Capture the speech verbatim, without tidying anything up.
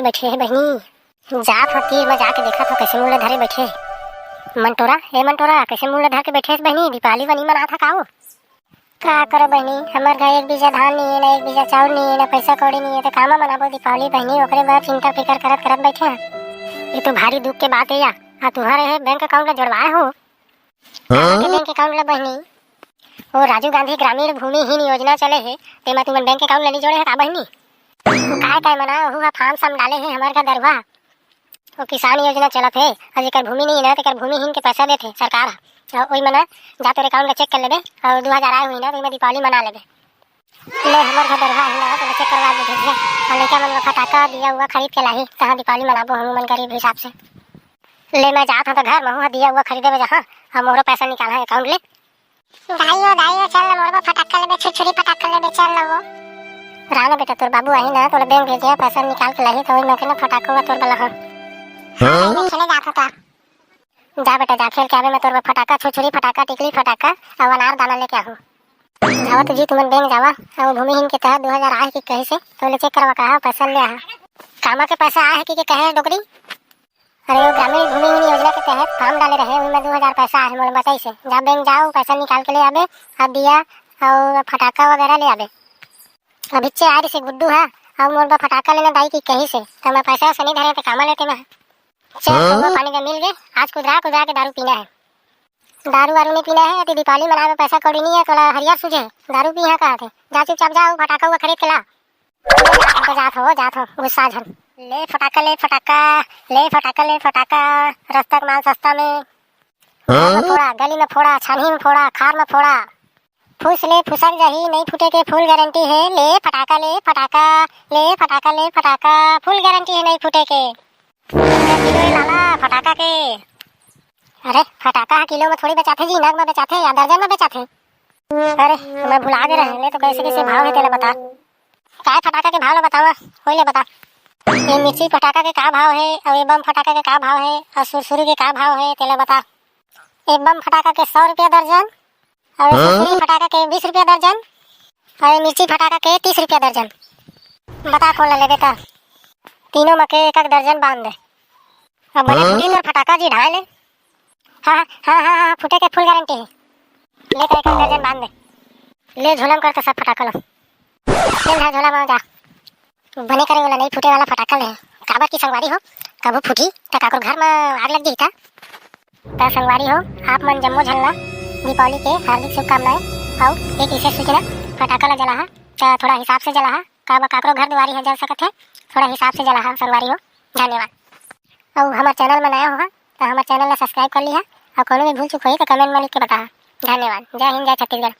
बइठे हे बहिनी। जात हँव तीर म जाके देखत हँव कइसे मुड़ ल धरे बइठे हे। मंटोरा, ए मंटोरा, कइसे मुड़ ल धर के बइठे हस बहिनी? दीपावली बनी मनात हस का ओ? का करो बहिनी, हमर घर एक बीजा धान नइ हे, ना एक बीजा चाउर नइ हे, ना पइसा कौड़ी नइ हे, त कामा मनाबो दीपावली बहिनी? ओकरे बर चिंता फिकर करत करत बइठे हँव। ये तो भारी दुख के बात हे या। आ तुँहर ए बैंक account ल जोड़वाए हो? कामा के बैंक account ल बहिनी? ओ राजीव गांधी ग्रामीण भूमिहीन योजना चले हे, तेमा तुमन बैंक account ल नइ जोड़े हव का बहिनी? ओ काय काय मना, ओहू ह form सम डाले हे हमर घर दरुहा। ओ किसान योजना चलत हे, अउ जेकर भूमि नइ हे ना, तेकर भूमिहीन के पइसा देथे सरकार ह। अउ ओई मना जा तोर account ल check कर लेबे, अउ दू हजार आए होही ना, त ओमा दीपावली मना लेबे। ले हमर घर दरुहा हे ना, त check करवा दे भेजिया। अउ लइका मन बर फटाका, दिया उआ खरीद के लाही, तहाँ दीपावली मनाबो हमू मन गरीब हिसाब से। ले मैं जात हँव त घर महू ह दिया उआ खरीदे बर जाहूँ, अउ मोरो पइसा निकालहूँ account ले। दाई ओ, दाई ओ, चल ना मोर बर फटाका लेबे, छुरछुरी फटाका लेबे, चल ना वो। रानो बेटा, तोर बाबू आही ना, तोला बैंक भेजे, पइसा निकाल के लाही, त ओही में के ना फटाका हुआ तोर बला हूँ। हाँ, मैं खेले जात हूँ तो। जा बेटा, जा खेल के आबे, मैं तोर बर फटाका, छुरछुरी फटाका, टिकली फटाका, अउ अनार दाना लेके आहूँ। जावा तो जी तुमन बैंक जावा, अउ भूमिहीन के तहत दो हजार आए हे कि कहे से, तो ले check करवा कहा, पइसा ले आहा। कामा के पइसा आए हे कि के कहे डोकरी? अरे, वो ग्रामीण भूमिहीन योजना के तहत form डाले रहे, उनमें दो हजार पइसा आहे, मोला बताइस हे। जा बैंक जाओ, पइसा निकाल के ले आबे, अउ दिया अउ फटाका वगैरह ले आबे। अभिच्चे आ रहिस हे गुड्डू हा, अउ मोर बर फटाका लेना दाई कि कहिस हे, त मैं पइसा वइसा नइ धरे, त कामा लेते मैं। चल, हाँ? तो वो पानी का मिल गए, आज कुदरा कुदरा के दारू पीना हे। दारू वारू नइ पीना हे, अति दीपावली मनावे पइसा कौड़ी नइ हे, तोला हरियर सूझे, दारू पीहा कहत हे। जा चुपचाप जा, वो फटाका हुआ खरीद के ला। जात हो, जात हो, गुस्सा झन। ले फटाका, ले फटाका, ले फटाका, ले फटाका, रस्ता के माल सस्ता में। घर में हाँ? फोड़ा, गली में फोड़ा, छानही में फोड़ा, खार में फोड़ा। फूस ले फुसक जाही, नइ फूटे के full guarantee हे। ले फटाका, ले फटाका, ले फटाका, ले फटाका, full guarantee हे नइ फूटे के। किलो ए लाला फटाका के। अरे, फटाका ह किलो में थोड़ी बेचाथे जी, नग में बेचाथे या दर्जन में बेचाथे। अरे, मैं भुला गे रहें, ले तो कइसे कइसे भाव हे तेला बता। काय फटाका के भाव ला बतावा, होई ले बता। ये मिर्ची फटाका के का भाव हे, अउ ये बम फटाका के का भाव हे, अउ सुरसुरी के का भाव हे, तेला बता। ये बम फटाका के सौ रुपया दर्जन, अउ ये हाँ? सुरसुरी फटाका के बीस रुपया दर्जन, अउ ये मिर्ची फटाका के तीस रुपया दर्जन। बता कोन ला लेबे त? तीनों म के एक एक दर्जन बांध दे। अब बने हाँ? फूटी तोर फटाका जी ढाए ले। हाँ, हाँ, हाँ, हाँ, हाँ, फूटे के full guarantee हे। ले तो एक एक दर्जन बांध दे। ले झोला म कर तो सब फटाका ला। ले ना झोला म जा। बने करे वाला नइ फूटे वाला फटाका ले। काबर की संगवारी हो, कभू फूटी त काकरो घर म आग लग जाही त। त संगवारी हो, आप मन जम्मो झन ला दीपावली के हार्दिक शुभकामनाएं। अउ एक विशेष सूचना, फटाका ला जलाहा त थोड़ा हिसाब से जलाहा, काबर काकरो घर दुवारी ह जल सकत हे, थोड़ा हिसाब से जलाहा संगवारी हो। धन्यवाद। अउ हमर channel में नया होहा त हमर channel ला subscribe कर लिहा, अउ कोनो भी भूल चूक होही त comment में लिख के बताहा। धन्यवाद। जय हिंद, जय छत्तीसगढ़।